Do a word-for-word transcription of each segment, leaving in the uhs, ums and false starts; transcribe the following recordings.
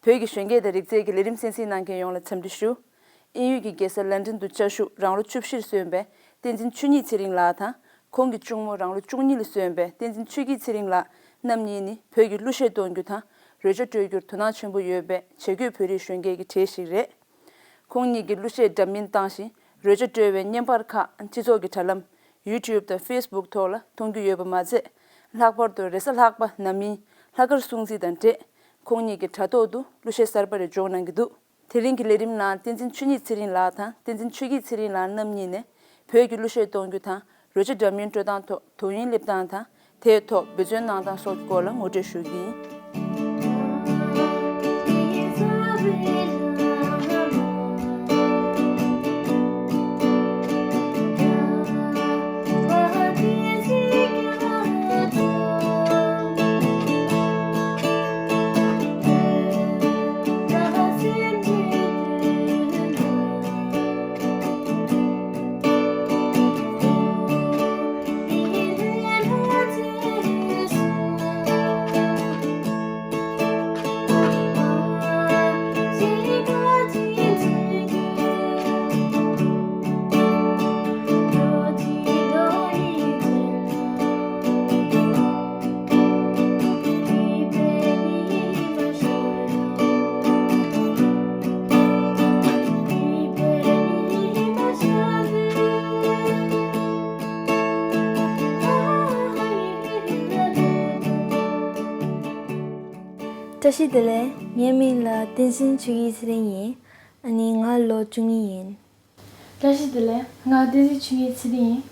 བོད་ཀྱི་གཞོན་སྐྱེས་དང་རིག་རྩལ་གྱི་ལས་རིམ་གསན་གཟིགས་གནང་མཁན་ཡོངས་ལ་འཚམས་འདྲི་ཞུ། དབྱིན་ཡུལ་གྱི་རྒྱལ་ས་ལན་ཀྲན་དུ་བཅའ་བཞུགས་རང་ལོ་བཅུ་བཞིར་སོན་པའི་བསྟན་འཛིན་ཆོས་ཉིད་ཚེ་རིང་ལགས་དང་། ཁོང་གི་གཅུང་མོ་རང་ལོ་བཅུ་གཉིས་ལ་སོན་པའི་བསྟན་འཛིན་ཆོས་སྐྱིད་ཚེ་རིང་ལགས་རྣམ་གཉིས་ནི་བོད་ཀྱི་གླུ་གཞས་གཏོང་རྒྱུ་དང་རོལ་ཆ་དཀྲོལ་རྒྱུར་དོ་སྣང་ཆེན་པོ་ཡོད་པའི་བྱ་རྒོད་བོད་རིགས་གཞོན་སྐྱེས་ཀྱི་གྲས་ཤིག་རེད། ཁོང་གཉིས་ཀྱིས་གླུ་གཞས་འདྲ་མིན་བཏང་ཞིང་རོལ་ཆ་དཀྲོལ་བའི་བརྙན་པར་ཁག་སྤྱི་ཚོགས་ཀྱི་དྲ་ལམ་YouTube་དང་Facebook་ཐོག་ལ་མཐོང་རྒྱུ་ཡོད་པ་མ་ཚད། ལྷག་པར་དུ་རེས་གཟའ་ལྷག་པ་ན་མིན་ལྷག་དཀར་སྲུང་བརྩི་དང་འབྲེལ་ཁོང་གཉིས་ཀྱི་དྲ་ཐོག་ཏུ་གླུ་གཞས་གསར་པ་རེ་སྦྱོང་གནང་གི་འདུག་དེ་རིང་གི་ལས་རིམ་ནང་བསྟན་འཛིན་ཆོས་ཉིད་ཚེ་རིང་ལགས་དང་བསྟན་འཛིན་ཆོས་སྐྱིད་ཚེ་རིང་ལགས་རྣམ་གཉིས་ནས་བོད་ཀྱི་གླུ་གཞས་གཏོང་རྒྱུ་དང་རོལ་ཆ་འདྲ་མིན་དཀྲོལ་སྟངས་ཐོག་དོ་དབྱིངས་སླེབས་སྟངས་དང་། དེའི་ཐོག་འབད་བརྩོན་གནང་སྟངས་སོགས་ཀྱི་སྐོར་ལ་ངོ་སྤྲོད་ཞུ་རྒྱུ་ཡིན། བཀྲ་ཤིས་བདེ་ལེགས། ངའི་མིང་ལ་བསྟན་འཛིན་ཆོས་སྐྱིད་ཚེ་རིང་ཡིན། ཨ་ནི་ང་ལོ་བཅུ་གཉིས་ཡིན། བཀྲ་ཤིས་བདེ་ལེགས། ང་བསྟན་འཛིན་ཆོས་སྐྱིད་ཚེ་རིང་ཡིན།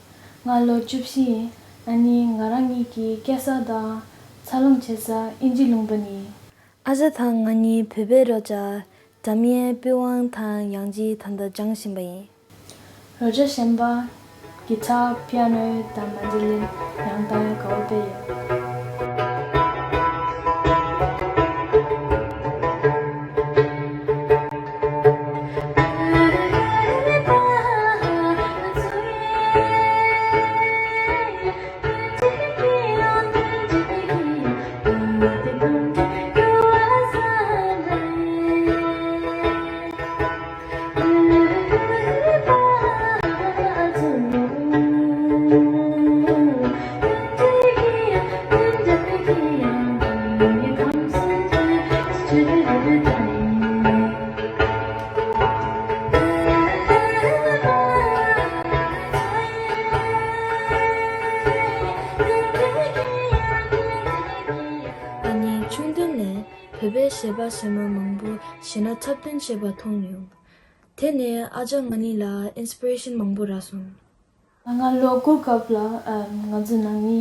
ང་ལོ་བཅུ་བཞི་ཡིན། ཨ་ནི་ང་རང་གཉིས་ཀྱི་སྐྱེས་ས་དང་འཚར་ལོངས་བྱེད་ས་དབྱིན་ཇི་ལུང་པ་ནས་ཡིན། ཨ་ཅག་དང་ང་གཉིས་བོད་པའི་རོལ་ཆ་སྒྲ་སྙན་པི་ཝང་དང་ཡང་ཅིན་ད་ལྟ་སྦྱང་བཞིན་པ་ཡིན། རོལ་ཆ་གཞན་པ། གི་ཐར། པི་ཡ་ནོ་དང་མན་ཌ་ལིན་ཡང་བཏང་ཡ་དགའ་བོ་དཔེ་ཡོད། ཨ་ནི་ཆུང་དུས་ནས་བོད་པའི་གཞས་པ་གཞས་མ་མང་པོ་གཞས་སྣ་འཁྲབ་སྟོན་བྱེད་པ་མཐོང་མྱོང་། དེ་ནས་ཨ་ཅག་ང་གཉིས་ལ་ཨིན་སི་པི་རེ་ཤན་མང་པོ་རག་སོང་། ང་ལོ་དགུ་སྐབས་ལ་ང་ཚོ་ནང་མི་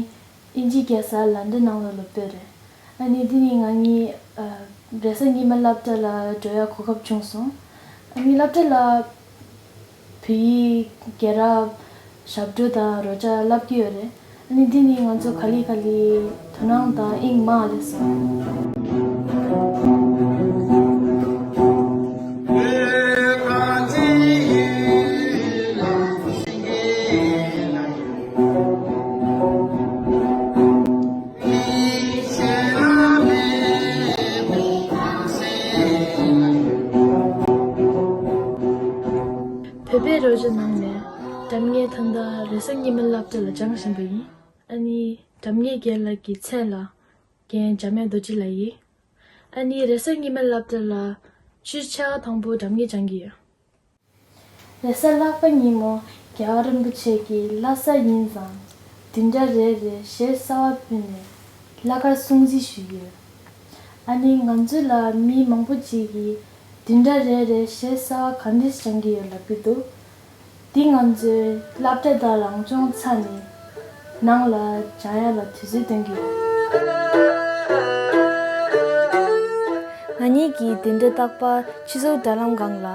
དབྱིན་ཇིའི་རྒྱལ་ས་ལན་ཌན་ནང་ལ་ལོག་པ་རེད། ཨ་ནི་དེ་ནས་ང་གཉིས་རེས་གཟའ་ཉི་མ་སློབ་གྲྭ་ལ་འགྲོ་ཡ་གོ་སྐབས་བྱུང་སོང་། ཨ་ནི་སློབ་གྲྭ་ལ་བོད་ཡིག་རྒྱལ་རབས་ཞབས་བྲོ་དང་རོལ་ཆ་བསླབ་ཀྱི་ཡོད་རེད། ཨ་ནི་འདི་ནི་ང་ཚོ་ག་ལེ་ག་ལེ་དོ་སྣང་དང་དབྱིངས་མ་སླེབས་སོང་། བོད་པའི་རོལ་ཆ་ནང་ནས་སྒྲ་སྙན་ད་ལྟ་རེས་གཟའ་ཉི་མའི་སློབ་གྲྭ་ལ་སྦྱང་བཞིན་པ་ཡིན། ཨ་ནི་སྒྲ་སྙན་རྒན་ལགས་ཀྱི་མཚན་ལ་རྒན་འཇམ་དབྱངས་རྡོ་རྗེ་ལགས་ཡིན། ཨ་ནི་རེས་གཟའ་ཉི་མའི་སློབ་གྲྭ་ལ་ཆུ་ཚོད་ཕྱེད་ཀ་དང་པོ་སྒྲ་སྙན་སྦྱང་གི་ཡོད། རེས་གཟའ་ལྷག་པ་ཉིན་མོ་རྒྱལ་བ་རིན་པོ་ཆེ་གི་བླ་གཟའ་ཡིན་ཙང་། བདུན་ཕྲག་རེ་རེ་གཞས་གསར་བ་ཕུལ་ནས་བླ་སྐར་སྲུང་བརྩི་ཞུས་ཡོད། ཨ་ནི་ང་ཚོ་ལ་མི་མང་པོ་ཅིག་གིས་བདུན་ཕྲག་རེ་རེ་གཞས་གསར་བ་ག་འདྲས་སྦྱང་གི་ཡོད་ལབ་ཀྱི་འདུག་འདི་ང་ཚོའི་སློབ་གྲྭ་དང་རང་སྦྱོང་ཚར་ནས་ནང་ལ་སྦྱང་ཡ་ལ་དུས་ཚོད་སྟོན་གྱི་ཡོད། ང་གཉིས་ཀྱིས་བདུན་ཕྲག་རྟག་པར་སྤྱི་ཚོགས་དྲ་ལམ་སྒང་ལ་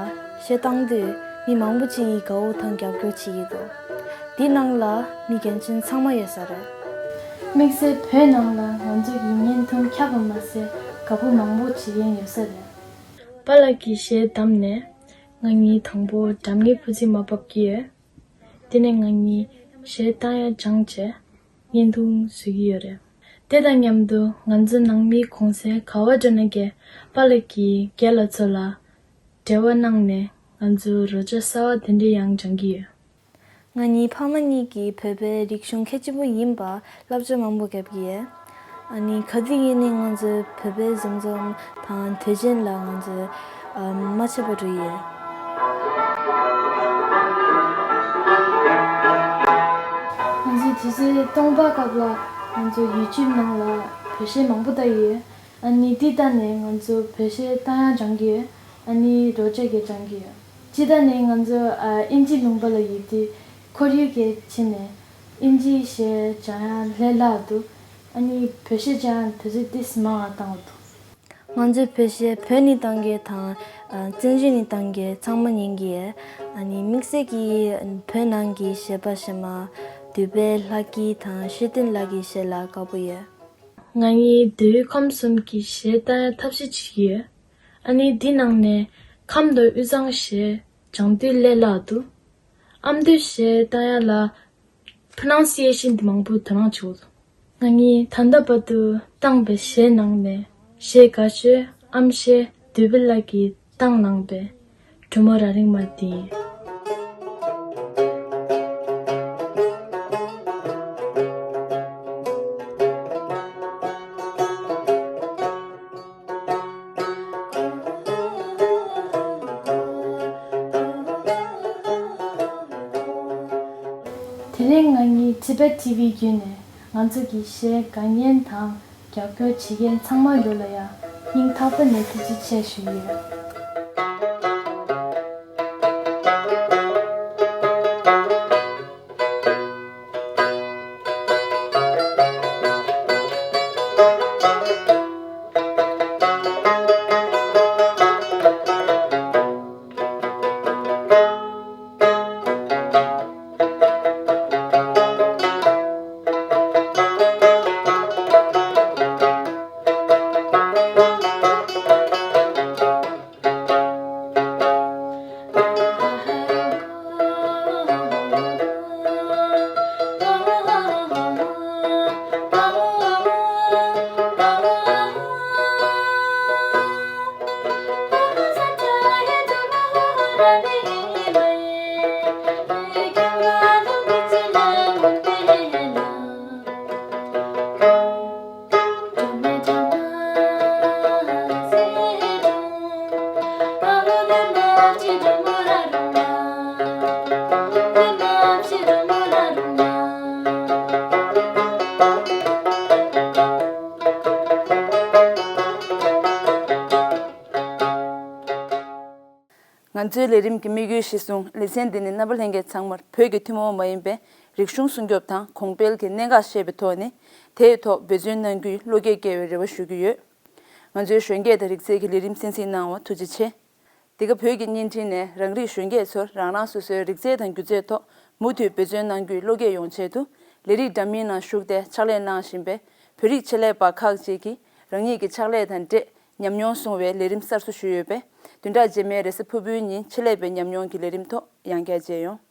གཞས་བཏང་དུས་མི་མང་པོ་ཅིག་གིས་དགའ་བོ་དང་རྒྱབ་སྐྱོར་བྱེད་ཀྱི་འདུག་འདི་ནང་ལ་མི་རྒན་ཆེན་ཚང་མ་ཡོད་ས་རེད། དམིགས་བསལ་བོད་ནང་ལ་ང་ཚོ་གི་བརྙན་ཐུང་ཁྱབ་པ་མ་ཟད་དགའ་པོ་མང་པོ་བྱེད་མཁན་ཡོད་ས་རེད། པཱ་ལགས་ཀྱིས་གཞས་བདམས་ནས་ང་གཉིས་དང་པོ་སྒྲ་སྙན་ཕུད་རྩིས་མ་ཕབ་ཀྱི་ཡོད། དེ་ནས་ང་གཉིས་གཞས་བཏང་ཡ་སྦྱངས་བྱས་བརྙན་ཐུང་བཟོ་གི་ཡོད་རེད། དེ་དང་མཉམ་དུ་ང་ཚོ་ནང་མི་གུང་སེང་ག་བ་འགྲོ་ན་རྒྱལ་པཱ་ལགས་ཀྱིས་རྒན་ལགས་ཚོ་ལ་འབྲེལ་བ་གནང་ནས་ང་ཚོ་རོལ་ཆ་གསར་བ་དེ་འདྲ་ཡང་སྦྱང་གི་ཡོད། ང་གཉིས་ཕ་མ་གཉིས་ཀྱིས་བོད་པའི་རིག་གཞུང་མཁས་ཅན་པོ་ཡིན་པ་བསླབ་བྱ་མང་པོ་བརྒྱབ་ཀྱི་ཡོད། ཨ་ནི་ག་དུས་ཡིན་ནའི་ང་ཚོས་བོད་པའི་འཛོམས་འཛོམས་དང་དུས་ཆེན་ལ་ང་ཚོས་ཨ་མ་ཆད་པར་འགྲོ་ཡི་ཡོད། ང་ཚོས་དུས་ཚོད་སྟོང་པ་སྐབས་ལ་ང་ཚོ་ཡུ་ཊུབ་ནང་ལ་བོད་གཞས་མང་པོ་ལྟ་ཡི་ཡོད། ཨ་ནི་འདི་ལྟ་ནས་ང་ཚོ་བོད་གཞས་བཏང་ཡག་སྦྱང་གི་ཡོད། ཨ་ནི་རོལ་ཆ་གི་སྦྱང་གི་ཡོད། སྤྱིར་བཏང་ནས་ང་ཚོ་ཨ་དབྱིན་ཇི་ལུང་པ་ལ་ཡོད་དུས་ཁོར་ཡུག་གི་ཕྱི་ནས་དབྱིན་ཇིའི་གཞས་སྦྱང་ཡག་ལས་སླ་འདུག་ཨ་ནི་བོད་གཞས་སྦྱང་ཡག་དུས་ཚོད་ཏིས་མང་བ་བཏང་བ་འདུག་ང་ཚོའི་བོད་གཞས་བོད་ནས་བཏང་མཁན་དང་ཨ་བཙན་བྱོལ་ནས་བཏང་མཁན་ཚང་མ་ཉན་གི་ཡོད། ཨ་ནི་དམིགས་བསལ་གྱིས་བོད་ནང་གི་གཞས་པ་གཞས་མ་འདུས་པའི་ལྷ་སྐྱིད་དང་ཤེས་ལྡན་ལགས་ཀྱི་གཞས་ལ་དགའ་པོ་ཡོད། ང་གཉིས་མདོ་དབུས་ཁམས་གསུམ་གྱི་གཞས་བཏང་ཡག་ཐབས་ཤེས་བྱེད་ཀྱི་ཡོད། ཨ་ནི་འདི་ནང་ནས་ཁམས་དང་དབུས་གཙང་གཞས་སྦྱང་དུས་ལས་སླ་འདུག་ཨ་མདོའི་གཞས་བཏང་ཡག་ལ་པྲོ་ནའུན་སི་ཨེ་ཤན་འདི་མང་པོ་དོ་སྣང་བྱེད་དགོས་འདུག་ང་གཉིས་ད་ལྟ་བར་དུ་བཏང་པའི་གཞས་ནང་ནས་གཞས་དགའ་ཤོས་ཨམ་གཞས་འདོད་པའི་ལག་གིས་བཏང་གནང་པའི་གྲོ་མོ་རྭ་རིང་མ་དེ་ཡིན། དེ་རིང་ང་གཉིས་Tibet T V་བརྒྱུད་ནས་ང་ཚོ་གི་གཞས་དགའ་མཁན་དང་རྒྱབ་སྐྱོར་བྱེད་མཁན་ཚང་མ་ལོ་ལ་ཡང་སྙིང་ཐག་པ་ནས་ཐུགས་རྗེ་ཆེ་ཞུ་ཡི་ཡོད། ང་ཚོའི་ལས་རིམ་གྱི་དམིགས་ཡུལ་གཞིར་བཟུང་ལེ་ཚན་འདི་ནི་རྣམ་པ་ལྷན་རྒྱས་ཚང་མར་བོད་ཀྱི་ཐུན་མོང་མ་ཡིན་པའི་རིག་གཞུང་སྲུང་སྐྱོབ་དང་གོང་སྤེལ་གྱི་གནད་འགག་ཤེས་པའི་ཐོག་ནས་དེའི་ཐོག་འབད་བརྩོན་གནང་རྒྱུའི་བློ་སྐྱེད་སྐྱེ་བའི་རེ་བ་ཞུ་གི་ཡོད། ང་ཚོའི་གཞོན་སྐྱེས་དང་རིག་རྩལ་གྱི་ལས་རིམ་གསན་གཟིགས་གནང་བར་ཐུགས་རྗེ་ཆེ། འདི་ག་བོད་ཀྱི་བརྙན་འཕྲིན་ནས་རང་རིགས་གཞོན་སྐྱེས་ཚོར་རང་རང་སོ་སོའི་རིག་རྩལ་དང་སྒྱུ་རྩལ་ཐོག་མུ་མཐུད་འབད་བརྩོན་གནང་རྒྱུའི་བློ་སྐྱེད་ཡོང་ཆེད་དུ་ལས་རིགས་འདྲ་མིན་ནང་ཞུགས་ཏེ་ཕྱག་ལས་གནང་བཞིན་པའི་བོད་རིགས་ཆེད་ལས་པ་ཁག་ཅིག་གིས་རང་ཉིད་ཀྱི་ཕྱག་ལས་དང་འབྲེལ་ཉམས་མྱོང་གསུང་བའི་ལས་རིམ་གསར་བཟོ་ཞུས་ཡོད་པས། བདུན་ཕྲག་རྗེས་མའི་རེས་གཟའ་ཕུར་བུའི་ཉིན་ཆེད་ལས་པའི་ཉམས་མྱོང་གི་ལས་རིམ་ཐོག་ཡང་བསྐྱར་མཇལ་ཡོང་།